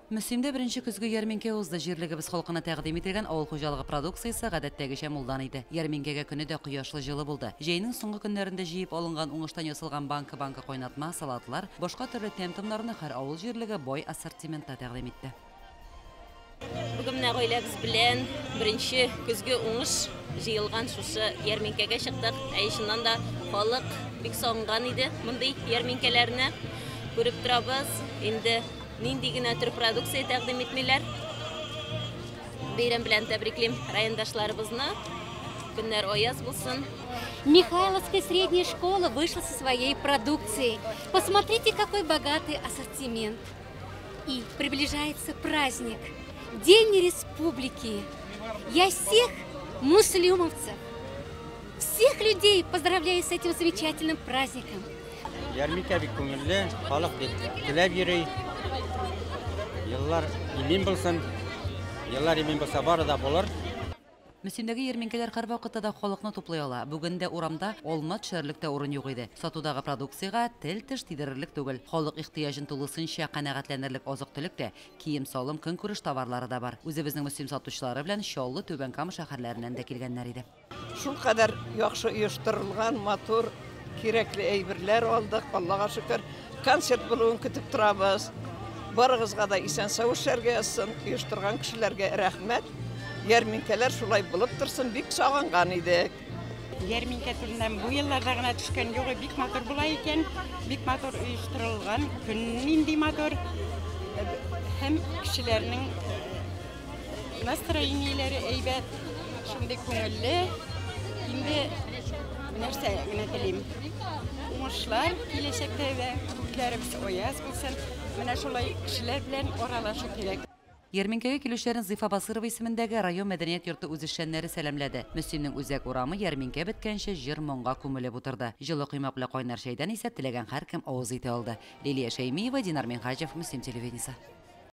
Мөслимдә беренче көзге ярминкә узды. Җирлегебез халкына тәкъдим ителгән авыл хуҗалыгы продукциясе гадәттәгечә мулдан иде. Ярминкәгә көне дә кояшлы җылы булды. Җәйнең соңгы көннәрендә җыеп алынган уңыштан ясалган банка-банка кайнатма, салатлар, башка төрле тәм-томнарны һәр авыл җирлеге бай ассортиментта тәкъдим итте. Бүген менә гаиләбез белән беренче көзге уңыш җыелган шушы ярминкәгә чыктык. Әй, чыннан да халык бик сагынган иде мондый ярминкәләрне. Күреп торабыз, инде нинди генә төр продукция тәкъдим итмиләр. Бәйрәм белән тәбриклим райондашларыбызны. Көннәр аяз булсын. Михайловская средняя школа вышла со своей продукцией. Посмотрите, какой богатый ассортимент. И приближается праздник – День Республики. Я всех муслимовцев, всех людей поздравляю с этим замечательным праздником. Ярминкә бик күңелле, халык бик теләп йөри. Еллар имин булсын. Еллар имин булса, бары да булыр. Мөслимдәге ярминкәләр һәрвакытта да халыкны туплый ала. Бүген дә урамда алма төшәрлек тә урын юк иде. Сатудагы продукциягә тел-теш тидерерлек түгел. Халык ихтыяҗын тулысынча канәгатьләнерлек азык-төлек тә, кием-салым, көнкүреш товарлары да бар. Үзебезнең Мөслим сатучылары белән Чаллы, Түбән Кама шәһәрләреннән дә килгәннәр иде. Шулкадәр яхшы оештырылган, матур, кирәкле әйберләр алдык, Аллага шөкер. Концерт булуын көтеп торабыз. Барыгызга да исән-сау эшләргә язсын, оештырган кешеләргә рәхмәт. Ярминкәләр шулай булып торсын, бик сагынган идек. Ярминкә турында бу елларда гына төшкән юк, бик матур була икән, бик матур оештырылган, көн нинди матур. Һәм кешеләрнең настроениеләре әйбәт, шундый күңелле. Инде нәрсә генә телим. Уңышлар киләчәктә дә, күкләребез аяз булсын. Менә шулай кешеләр белән аралашу кирәк. Ярминкәгә килүчеләрне Зифа Басырова исемендәге район мәдәният йорты үзешчәннәре сәламләде. Мөслимнең үзәк урамы ярминкә беткәнче җыр-моңга күмелеп утырды. Җылы коймак белән кайнар чәйдән исә теләгән һәркем авыз итә алды. Лилия Шәймиева, Динар Минһаҗев, Мөслим телевидениесе.